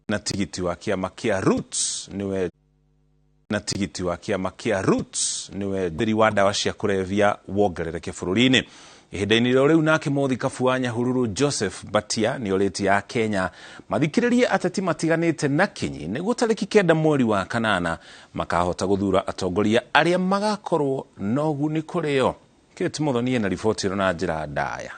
Na tigiti wa kĩama kĩa Roots nĩwe na tigiti wa kĩama kĩa Roots nĩwe thiri wa ndawa cia kũrebia wongerereke bũrũri-inĩ. Ihinda-inĩ rĩo rĩu nake mũthikabu wa Nyahururu Joseph Mbatia nĩorĩtie a Kenya mathikĩrĩrie ateti matiganĩte na kinyi nĩguo tarĩki 9 mweri wa 8 makahota gũthura atongoria arĩa magakorwo na ũguni kũrĩ o. Kate Muthoni ena riboti ĩno na njĩra ndaya.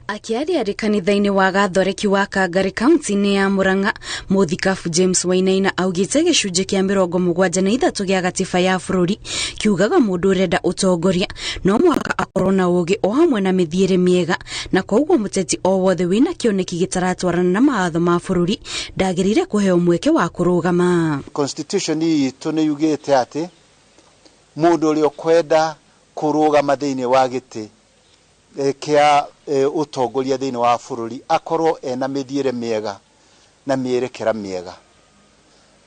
Akĩaria arĩ kanitha-inĩ wa Gathoreki wa Kangari kaunti-inĩ ya Murang'a, mũthikabu James Wainaina augĩte gĩcunjĩ kĩa 73 gĩa gatiba ya bũrũri kiugaga mũndũ ũrenda ũtongoria no mũhaka akorwo na ũũgĩ o hamwe na mĩthiĩre mĩega, na koguo mũteti o wothe wĩna kĩoneki gĩtaratwarana na mawatho ma bũrũri ndagĩrĩire kũheo mweke wa kũrũgama. Constitution itũ nĩ yugĩte atĩ mũndũ ũrĩa ũkwenda kũrũgama thĩinĩ wa gĩtĩ kĩa ũtongoria thĩinĩ wa bũrũri akorwo ena mĩthiĩre mĩega na mĩerekera mĩega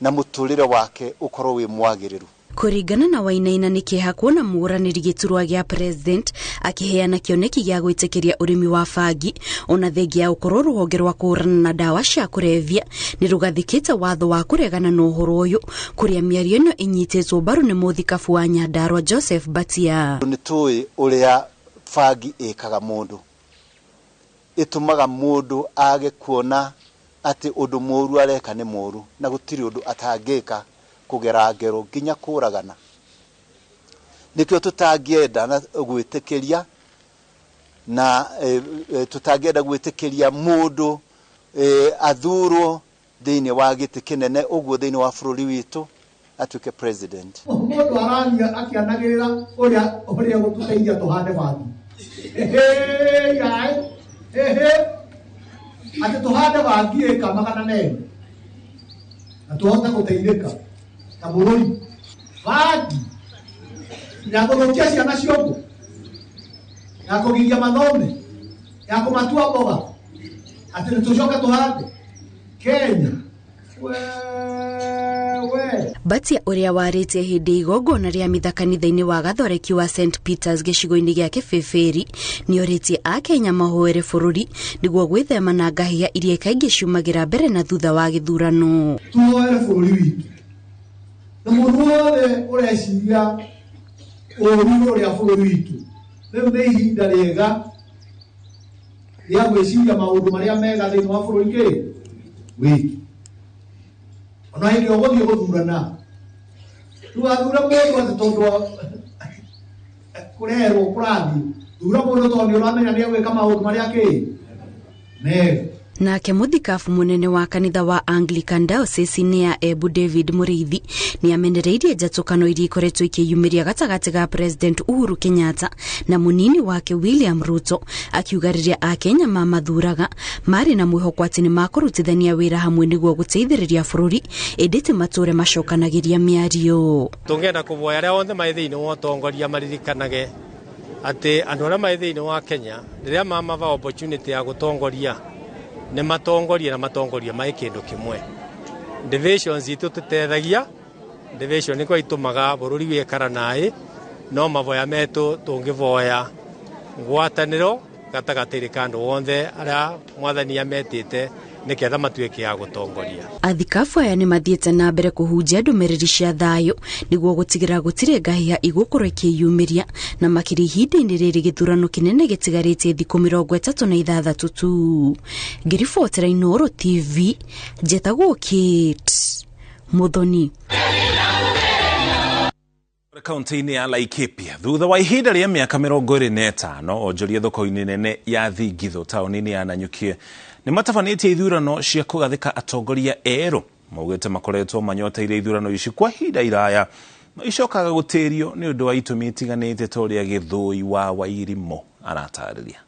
na mũtũrĩre wake ũkorwo wĩ mwagĩrĩru. Kũringana na Wainaina nĩ kĩeha kuona mũgũranĩri gĩturwa gĩa president akĩheana kĩoneki gĩa gwĩtĩkĩria ũrĩmi wa bangi ona thengia ya gũkorwo rũhonge rwa kũhũrana na ndawa cia kũrebia nĩ rũgathĩkĩte watho wa kũregana na ũhoro ũyũ, kũrĩa mĩario ĩno ĩnyitĩtwo mbaru nĩ mũthikabu wa Nyandarua Joseph Mbatia. Nĩ tũĩ ũrĩa bangi ĩkaga mũndũ, ĩtũmaga mũndũ age kuona atĩ ũndũ mũru areka nĩ mũru na gũtirĩ ũndũ atangĩka kũgera ngero nginya kũragana. Nĩkĩo tũtangĩenda na gwĩtĩkĩria na tũtangĩenda gwĩtĩkĩria mũndũ athurwo thĩinĩ wa gĩtĩ kĩnene ũguo thĩinĩ wa bũrũri witũ atuĩke president. Mũndũ araria akĩanagĩrĩra ũrĩa gũtũteithia tũhande bangi. Atĩ tũhande bangi ĩka 400 na tũhote gũteithĩka ta bũrũri. Bangi ya gũthũkia ciana ciongo, ya kũgiria mathome, ya kũmatua mboga, atĩ nĩtũcoke tũhande Kenya. Mbatia ũrĩa warĩtie hĩndĩ igongona rĩa mitha kanitha-inĩ wa Gathoreki wa St Peters gĩcigo-inĩ gĩa Kĩbĩbĩri nĩorĩtie akenya mahoere bũrũri nĩguo gwĩthema na ngahĩha iria kaingĩ ciumagĩra mbere na thutha wa gĩthurano. Tuhoere bũrũri witũ na mũndũ wothe ũreciria ũũru ũrĩa bũrũri witũ, rĩu nĩ ihinda rĩega rĩa gwĩciria maũndũ marĩa mega thĩinĩ wa bũrũri witũ. Ona hĩndĩ ĩyo ũgũthiĩ gũthurana, ndũgathure mũndũ atĩ tondũ kũrerwo kũrathiĩ, thura mũndũ tondũ nĩ ũramenya nĩ egwĩka maũndũ marĩa kĩ mega. Nake mũthikabu mũnene wa kanitha wa Anglican Diocese ya Embu David Mũrĩithi nĩ amenereirie njatũkano iria ikoretwo ikĩyumĩria gatagatĩ ga President Uhuru Kenyatta na mũnini wake William Ruto, akiuga rĩrĩa akenya mamathuraga marĩ na mwĩhoko atĩ nĩmakũrutithania wĩra hamwe nĩguo gũteithĩrĩria bũrũri, ĩndĩ ti matũre macokanagĩria mĩario. Tũngĩenda kũvoya arĩa othe marĩ thĩinĩ wa ũtongoria maririkanage atĩ andũ arĩa marĩ thĩinĩ wa Kenya rĩrĩa mamava opportunity ya gũtongoria nĩ matongoria na matongoria mai kĩndũ kĩmwe. Divisions itũ tũtethagia, division nĩkwo itũmaga bũrũri wĩkara naĩ, no mavoya metũ tũngĩvoya ngwatanĩro gatagatĩ ka andũ othe arĩa mwathani ametĩte nĩketha matuĩke ya gũtongoria. Athikabu aya nĩ mathiĩte na mbere kũhunjia ndũmĩrĩri cia thayũ nĩguo gũtigĩrĩra gũtirĩ ngahĩha igũkorwo ikĩyumĩria, na makĩria ihinda-inĩ rĩrĩ gĩthurano kĩnene gĩtigarĩtie thikũ 36 tu. Ngĩribotera Inooro TV, njetagwo Kate Muthoni. Kaunti-inĩ ya Laikipia thutha wa ihinda rĩa mĩaka 25 onjoria thoko-inĩ nene ya Thingitho taũni-inĩ ya Nanyuki nĩ matabanĩtie ithurano cia kũgathĩka atongoria erũ. Maugĩte makoretwo manyoteire ithurano ici kwa ihinda iraya no icokaga gũtĩrio nĩ ũndũ wa itũmi itiganĩte ta ũrĩa Gĩthũi wa Wairimũ aratarĩria.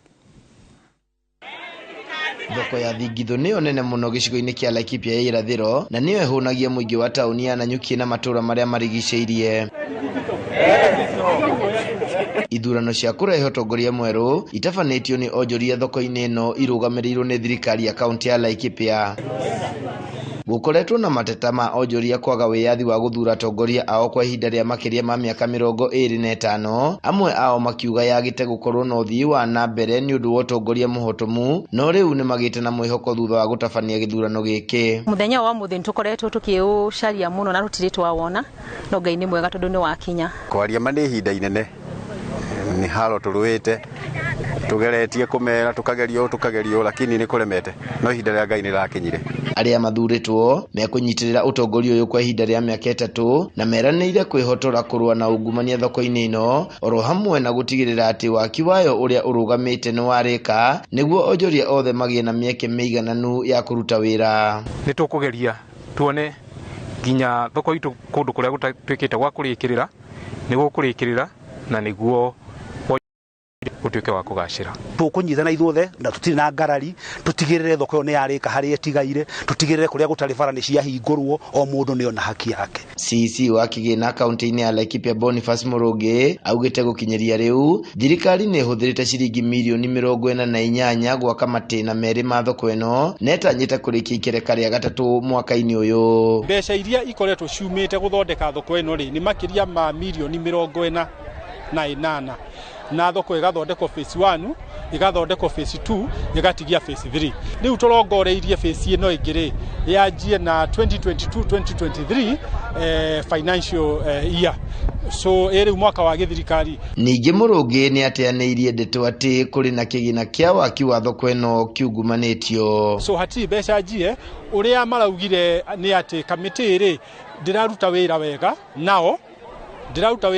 Thoko ya Thingitho nĩyo nene mũno gĩcigo-inĩ kĩa Laikipia ya irathĩro na nĩyo ĩhũnagia mũingĩ wa taũni ya Nanyuki na matũũra marĩa marigicĩirie. Ithurano cia kũrehe ũtongoria mwerũ itabanĩtio nĩ onjoria thoko-inĩ ĩno irũgamĩrĩirwo nĩ thirikari ya kaunti ya Laikipia. Gũkoretwo na mateta ma onjoria kwaga wĩyathi wa gũthura atongoria ao kwa ihinda rĩa makĩria ma mĩaka 25, amwe ao makiuga yagĩte gũkorwo na ũthii wa na mbere nĩ ũndũ wa ũtongoria mũhotomu, no rĩu nĩmagĩte na mwĩhoko thutha wa gũtabania gĩthurano gĩkĩ. Mũthenya wa ũmũthĩ nĩtũkoretwo tũkĩũcaria mũno na tũtirĩ twawona, no Ngai nĩ mwega tondũ nĩ wakinya. Kwaria ma nĩ ihinda inene, nĩ haro tũrũĩte, tugeretie kumera tukagerio lakini ni kuremete, no ihinda rĩa Ngai nĩrakinyire. Arĩa mathurĩtwo mekũnyitĩrĩra ũtongoria ũyũ kwa ihinda rĩa mĩaka 3 na meranĩire kwĩhotora kũrũa na ungumania thoko-inĩ ĩno, oro hamwe na gũtigĩrĩra atĩ waki wayo ũrĩa ũrũgamĩte nĩ warĩka nĩguo onjoria othe magĩe na mĩeke mĩigananu ya kũruta wĩra. Nĩ tũkũgeria tuone nginya thoko itũ kũndũ kũrĩa gũtatuĩkĩte gwa kũrĩkĩrĩra nĩguo kũrĩkĩrĩra na nĩguo utuike wa kugacira. Tukunyitana ithuothe na tutiri na ngarari, tutigirire thoko ĩyo nĩ yarĩka harĩa ĩtigaire, tutigirire kuria gutari bara nĩ ciahingũrwo, o mũndũ nĩ ona haki yake. CEC wa kĩgĩna kaunti-inĩ ya Laikipia Boniface Mũrũngĩ augĩte gũkinyĩria rĩu thirikari nĩ ĩhũthĩrĩte ciringi mirioni 48 gwaka matĩna merĩ ma thoko ĩno na ĩtanyĩte kũrĩkia ikereka rĩa gatatũ mwaka-inĩ ũyũ. Mbeca iria ikoretwo ciumĩte gũthondeka thoko ĩno rĩ nĩ makĩria ma mirioni 48 na thoko ĩgathondekwo phase 1, ĩgathondekwo phase 2, ĩgatigia phase 3. Rĩu tũrongoreirie phase ĩno ĩngĩ rĩ yanjie na 2022-2023 financial year, so ĩrĩ mwaka wa gĩthirikari. Ningĩ Mũrũngĩ nĩ ateanĩirie ndeto atĩ kũrĩ na kĩgĩna kĩa waki wa thoko ĩno kiungumanĩtio. So hatirĩ mbeca njie, ũrĩa maraugire nĩ atĩ kamĩtĩ rĩ ndĩraruta wĩra wega, nao ndĩraruta wĩra.